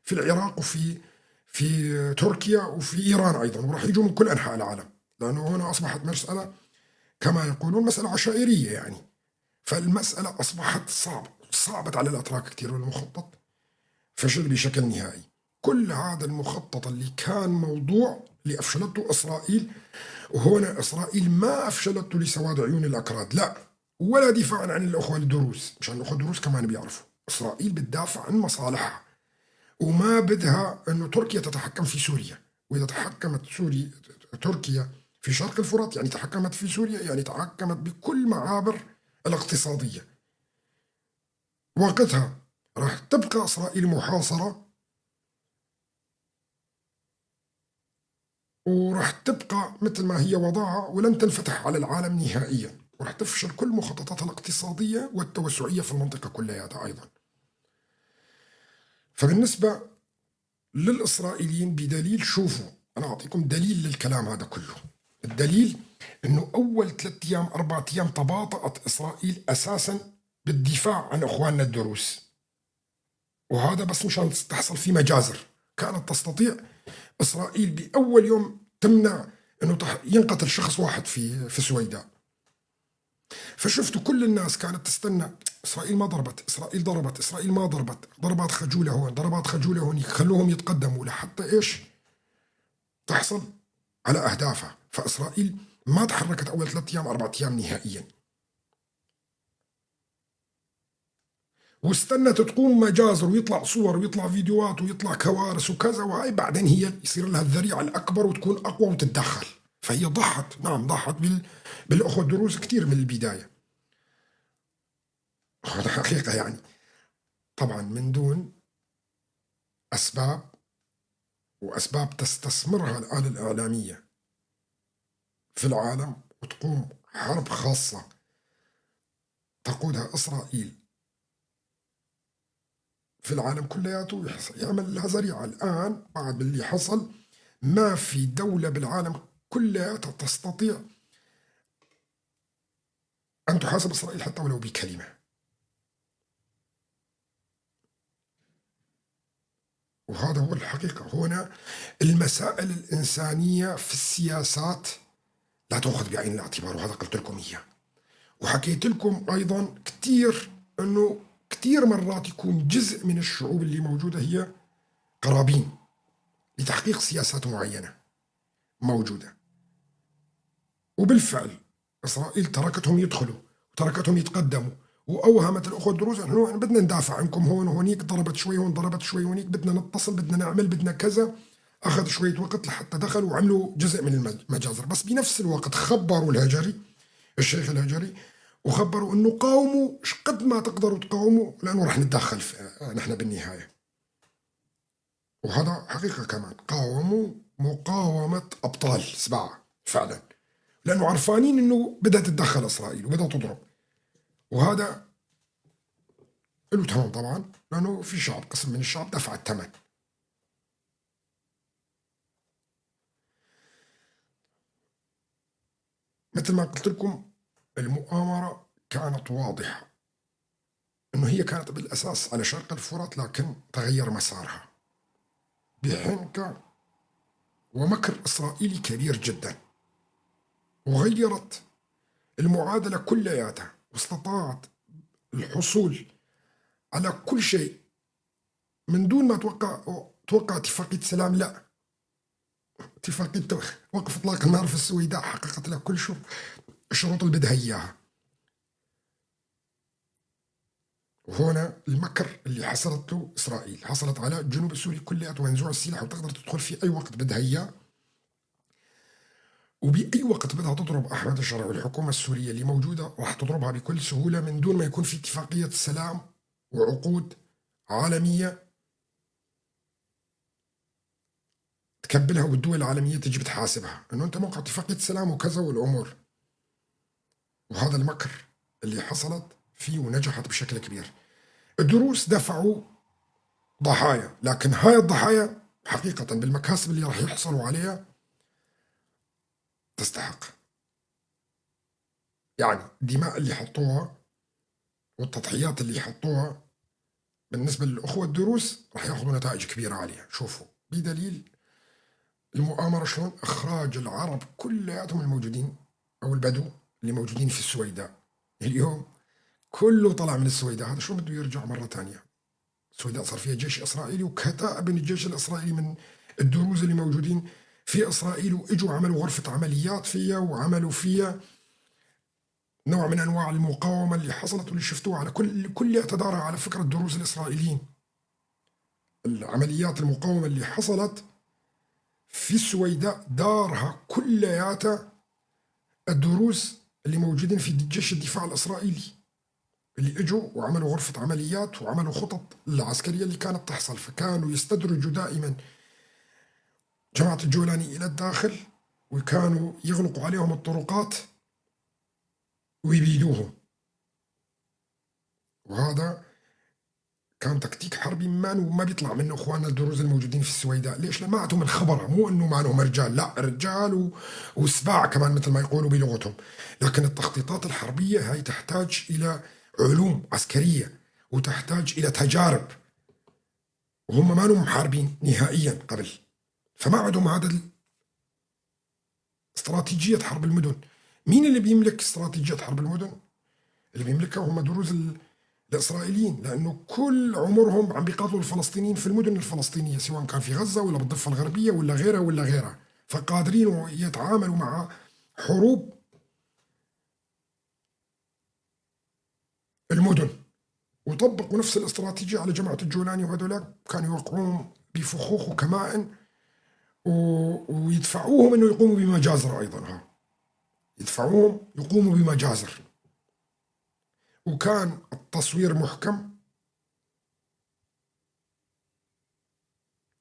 في العراق وفي في تركيا وفي إيران أيضا، وراح يجوا من كل أنحاء العالم، لأنه هنا أصبحت مسألة كما يقولون مسألة عشائرية يعني. فالمسألة أصبحت صعبة، صعبت على الأتراك كثير، والمخطط فشل بشكل نهائي. كل هذا المخطط اللي كان موضوع اللي أفشلته إسرائيل، وهنا إسرائيل ما أفشلته لسواد عيون الأكراد، لا، ولا دفاعا عن الأخوة الدروز، مشان الأخوة الدروز كمان بيعرفوا إسرائيل بتدافع عن مصالحها، وما بدها أنه تركيا تتحكم في سوريا، وإذا تحكمت سوريا تركيا في شرق الفرات يعني تحكمت في سوريا، يعني تحكمت بكل معابر الاقتصادية. وقتها راح تبقى إسرائيل محاصرة، وراح تبقى مثل ما هي وضعها، ولن تنفتح على العالم نهائيا، وراح تفشل كل مخططاتها الاقتصادية والتوسعية في المنطقة كلها أيضا. فبالنسبة للإسرائيليين بدليل، شوفوا أنا أعطيكم دليل للكلام هذا كله. الدليل أنه أول 3 أيام 4 أيام تباطأت إسرائيل أساسا بالدفاع عن إخواننا الدروز، وهذا بس مشان تحصل في مجازر. كانت تستطيع إسرائيل بأول يوم تمنع أنه ينقتل شخص واحد في السويداء. فشفتوا كل الناس كانت تستنى، إسرائيل ما ضربت، إسرائيل ضربت، إسرائيل ما ضربت، ضربات خجولة هون، ضربات خجولة هون، خلوهم يتقدموا لحتى إيش تحصل على أهدافها. فإسرائيل ما تحركت أول 3 أيام 4 أيام نهائيا، واستنت تقوم مجازر ويطلع صور ويطلع فيديوهات ويطلع كوارث وكذا، وهاي بعدين هي يصير لها الذريعة الأكبر وتكون أقوى وتتدخل. فهي ضحت، نعم ضحت بالأخوة الدروز كثير من البداية، هذا حقيقة يعني، طبعا من دون أسباب، وأسباب تستثمرها الآلة الإعلامية في العالم، وتقوم حرب خاصة تقودها إسرائيل في العالم كلياته، يعمل لها ذريعة. الآن بعد اللي حصل ما في دولة بالعالم كلها تستطيع أن تحاسب إسرائيل حتى ولو بكلمة. وهذا هو الحقيقة. هنا المسائل الإنسانية في السياسات لا تأخذ بعين الاعتبار، وهذا قلت لكم إياه، وحكيت لكم أيضا كثير أنه كثير مرات يكون جزء من الشعوب اللي موجودة هي قرابين لتحقيق سياسات معينة موجودة، وبالفعل إسرائيل تركتهم يدخلوا وتركتهم يتقدموا، وأوهمت الأخوة الدروز أنه بدنا ندافع عنكم هون وهونيك، ضربت شوي هون ضربت شوي هونيك، بدنا نتصل بدنا نعمل بدنا كذا. أخذ شوية وقت لحتى دخلوا وعملوا جزء من المجازر، بس بنفس الوقت خبروا الهجري، الشيخ الهجري، وخبروا أنه قاوموا قد ما تقدروا تقاوموا لأنه رح نتدخل نحن بالنهاية. وهذا حقيقة كمان، قاوموا مقاومة أبطال 7 فعلا، لأنه عرفانين أنه بدها تتدخل إسرائيل وبدها تضرب، وهذا له ثمن طبعا، لأنه في شعب، قسم من الشعب دفع الثمن. مثل ما قلت لكم المؤامرة كانت واضحة أنه هي كانت بالأساس على شرق الفرات، لكن تغير مسارها بحنكة ومكر إسرائيلي كبير جدا، وغيرت المعادلة كلياتها، واستطاعت الحصول على كل شيء من دون ما توقع اتفاقية سلام. لا، اتفاقية وقف إطلاق النار في السويداء حققت لها كل الشروط اللي بدها إياها. وهنا المكر اللي حصلت له إسرائيل، حصلت على الجنوب السوري كلياته منزوع السلاح وتقدر تدخل في أي وقت بدها إياه، وبأي وقت بدها تضرب أحمد الشرع والحكومة السورية اللي موجودة راح تضربها بكل سهولة من دون ما يكون في اتفاقية سلام وعقود عالمية تكبلها والدول العالمية تجي بتحاسبها إنه أنت موقع اتفاقية سلام وكذا والأمور. وهذا المكر اللي حصلت فيه ونجحت بشكل كبير. الدروس دفعوا ضحايا، لكن هاي الضحايا حقيقة بالمكاسب اللي راح يحصلوا عليها تستحق. يعني الدماء اللي حطوها والتضحيات اللي حطوها بالنسبة للأخوة الدروس راح ياخذوا نتائج كبيرة عليها. شوفوا بدليل المؤامرة شلون إخراج العرب كلياتهم الموجودين أو البدو اللي موجودين في السويداء. اليوم كله طلع من السويداء، هذا شلون بده يرجع مرة ثانية؟ السويداء صار فيها جيش إسرائيلي وكتائب من الجيش الإسرائيلي من الدروز اللي موجودين في إسرائيل، وإجوا عملوا غرفة عمليات فيها وعملوا فيها نوع من أنواع المقاومة اللي حصلت واللي شفتوها على كل اعتذارها على فكرة الدروز الإسرائيليين. العمليات المقاومة اللي حصلت في السويداء دارها كلياتها الدروز اللي موجودين في جيش الدفاع الإسرائيلي، اللي اجوا وعملوا غرفة عمليات وعملوا خطط العسكرية اللي كانت تحصل. فكانوا يستدرجوا دائما جماعة الجولاني إلى الداخل، وكانوا يغلقوا عليهم الطرقات ويبيدوهم. وهذا كان تكتيك حربي ما بيطلع منه اخواننا الدروز الموجودين في السويداء. ليش؟ لما عندهم الخبرة، مو انه ما لهم رجال، لا رجال وسباع كمان مثل ما يقولوا بلغتهم، لكن التخطيطات الحربية هاي تحتاج الى علوم عسكرية وتحتاج الى تجارب، وهم ما لهم محاربين نهائيا قبل، فما عندهم هذا استراتيجية حرب المدن. مين اللي بيملك استراتيجية حرب المدن؟ اللي بيملكها هم دروز الإسرائيليين، لأنه كل عمرهم عم بيقاتلوا الفلسطينيين في المدن الفلسطينية، سواء كان في غزة ولا بالضفة الغربية ولا غيرها ولا غيرها، فقادرين يتعاملوا مع حروب المدن. وطبقوا نفس الاستراتيجية على جماعة الجولاني وهذولاك، كانوا يوقعوهم بفخوخ وكمائن ويدفعوهم انه يقوموا بمجازر ايضا، ها يدفعوهم يقوموا بمجازر. وكان التصوير محكم،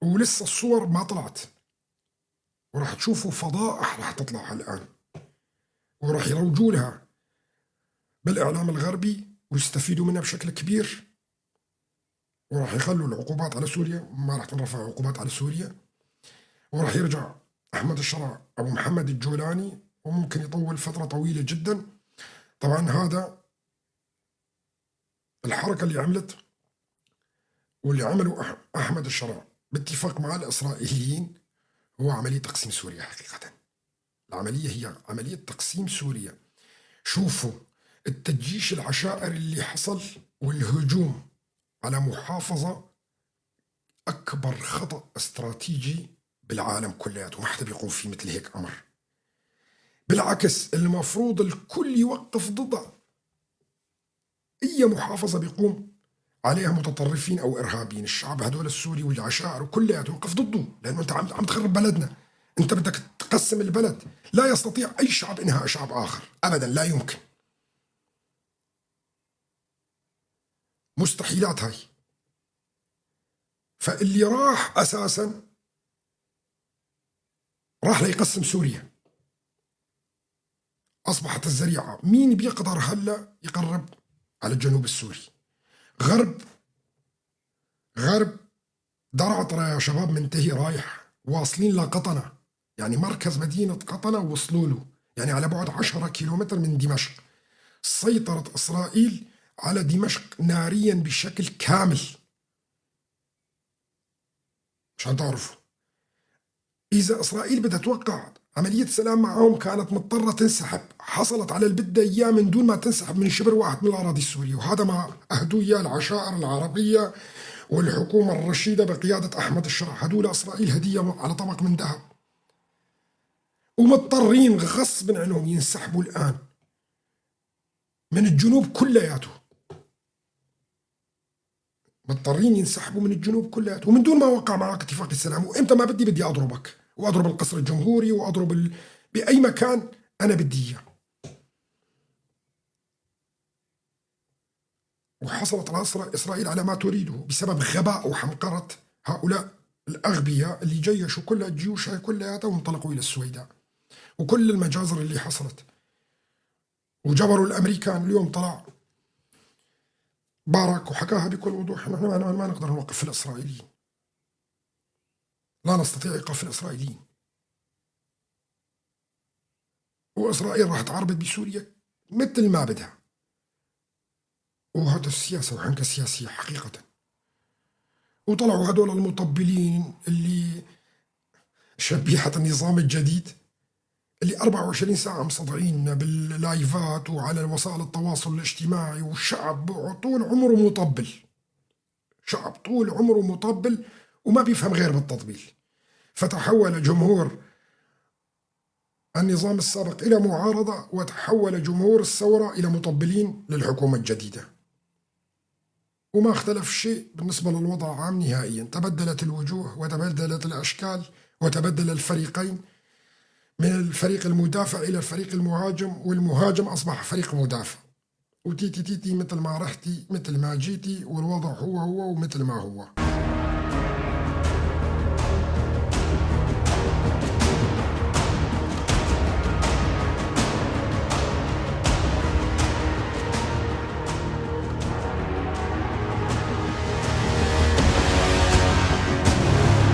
ولسه الصور ما طلعت، وراح تشوفوا فضائح راح تطلع الآن، وراح يروجوا لها بالإعلام الغربي ويستفيدوا منها بشكل كبير، وراح يخلوا العقوبات على سوريا، ما راح تنرفع عقوبات على سوريا، وراح يرجع أحمد الشرع أبو محمد الجولاني، وممكن يطول فترة طويلة جدا. طبعا هذا الحركة اللي عملت واللي عملوا أحمد الشرع باتفاق مع الإسرائيليين هو عملية تقسيم سوريا. حقيقة العملية هي عملية تقسيم سوريا. شوفوا التجيش العشائري اللي حصل والهجوم على محافظة أكبر خطأ استراتيجي بالعالم كلياته، ما حدا بيقوم فيه مثل هيك أمر. بالعكس المفروض الكل يوقف ضده. أي محافظة بيقوم عليها متطرفين أو إرهابيين، الشعب هدول السوري والعشائر وكلياته يوقف ضده، لأنه أنت عم تخرب بلدنا، أنت بدك تقسم البلد. لا يستطيع أي شعب إنهاء شعب آخر أبدا، لا يمكن، مستحيلات هاي. فاللي راح أساسا راح ليقسم سوريا، أصبحت الزريعة. مين بيقدر هلا يقرب على الجنوب السوري؟ غرب درعا ترى يا شباب منتهي، رايح واصلين لقطنة، يعني مركز مدينة قطنة وصلوا له، يعني على بعد 10 كيلومتر من دمشق. سيطرت إسرائيل على دمشق ناريا بشكل كامل، مشان تعرفوا. إذا إسرائيل بدها توقع عملية سلام معهم كانت مضطرة تنسحب، حصلت على اللي بدها إياه من دون ما تنسحب من شبر واحد من الأراضي السورية، وهذا ما أهدوا إياه العشائر العربية والحكومة الرشيدة بقيادة أحمد الشرع. هدول إسرائيل هدية على طبق من ذهب. ومضطرين غصب عنهم ينسحبوا الآن من الجنوب كلياته. مضطرين ينسحبوا من الجنوب كلياته ومن دون ما وقع معك اتفاق السلام. وامتى ما بدي اضربك واضرب القصر الجمهوري واضرب باي مكان انا بدي اياه. وحصلت على إسرائيل على ما تريده بسبب غباء وحمقرة هؤلاء الأغبياء اللي جيشوا كل الجيوش هاي كلها وانطلقوا إلى السويداء، وكل المجازر اللي حصلت، وجبروا الأمريكان. اليوم طلع باراك وحكاها بكل وضوح، نحن ما نقدر نوقف الإسرائيليين، لا نستطيع إيقاف الإسرائيليين، وإسرائيل راح تعربد بسوريا مثل ما بدها. وهذا السياسة وحنكة سياسية حقيقة. وطلعوا هدول المطبلين اللي شبيحة النظام الجديد اللي 24 ساعة مصدعين باللايفات وعلى وسائل التواصل الاجتماعي، والشعب طول عمره مطبل، شعب طول عمره مطبل وما بيفهم غير بالتطبيل. فتحول جمهور النظام السابق إلى معارضة، وتحول جمهور الثورة إلى مطبلين للحكومة الجديدة، وما اختلف شيء بالنسبة للوضع العام نهائيا. تبدلت الوجوه وتبدلت الأشكال وتبدل الفريقين، من الفريق المدافع إلى الفريق المهاجم، والمهاجم أصبح فريق مدافع. وتيتي تيتي مثل ما رحتي مثل ما جيتي، والوضع هو هو ومثل ما هو.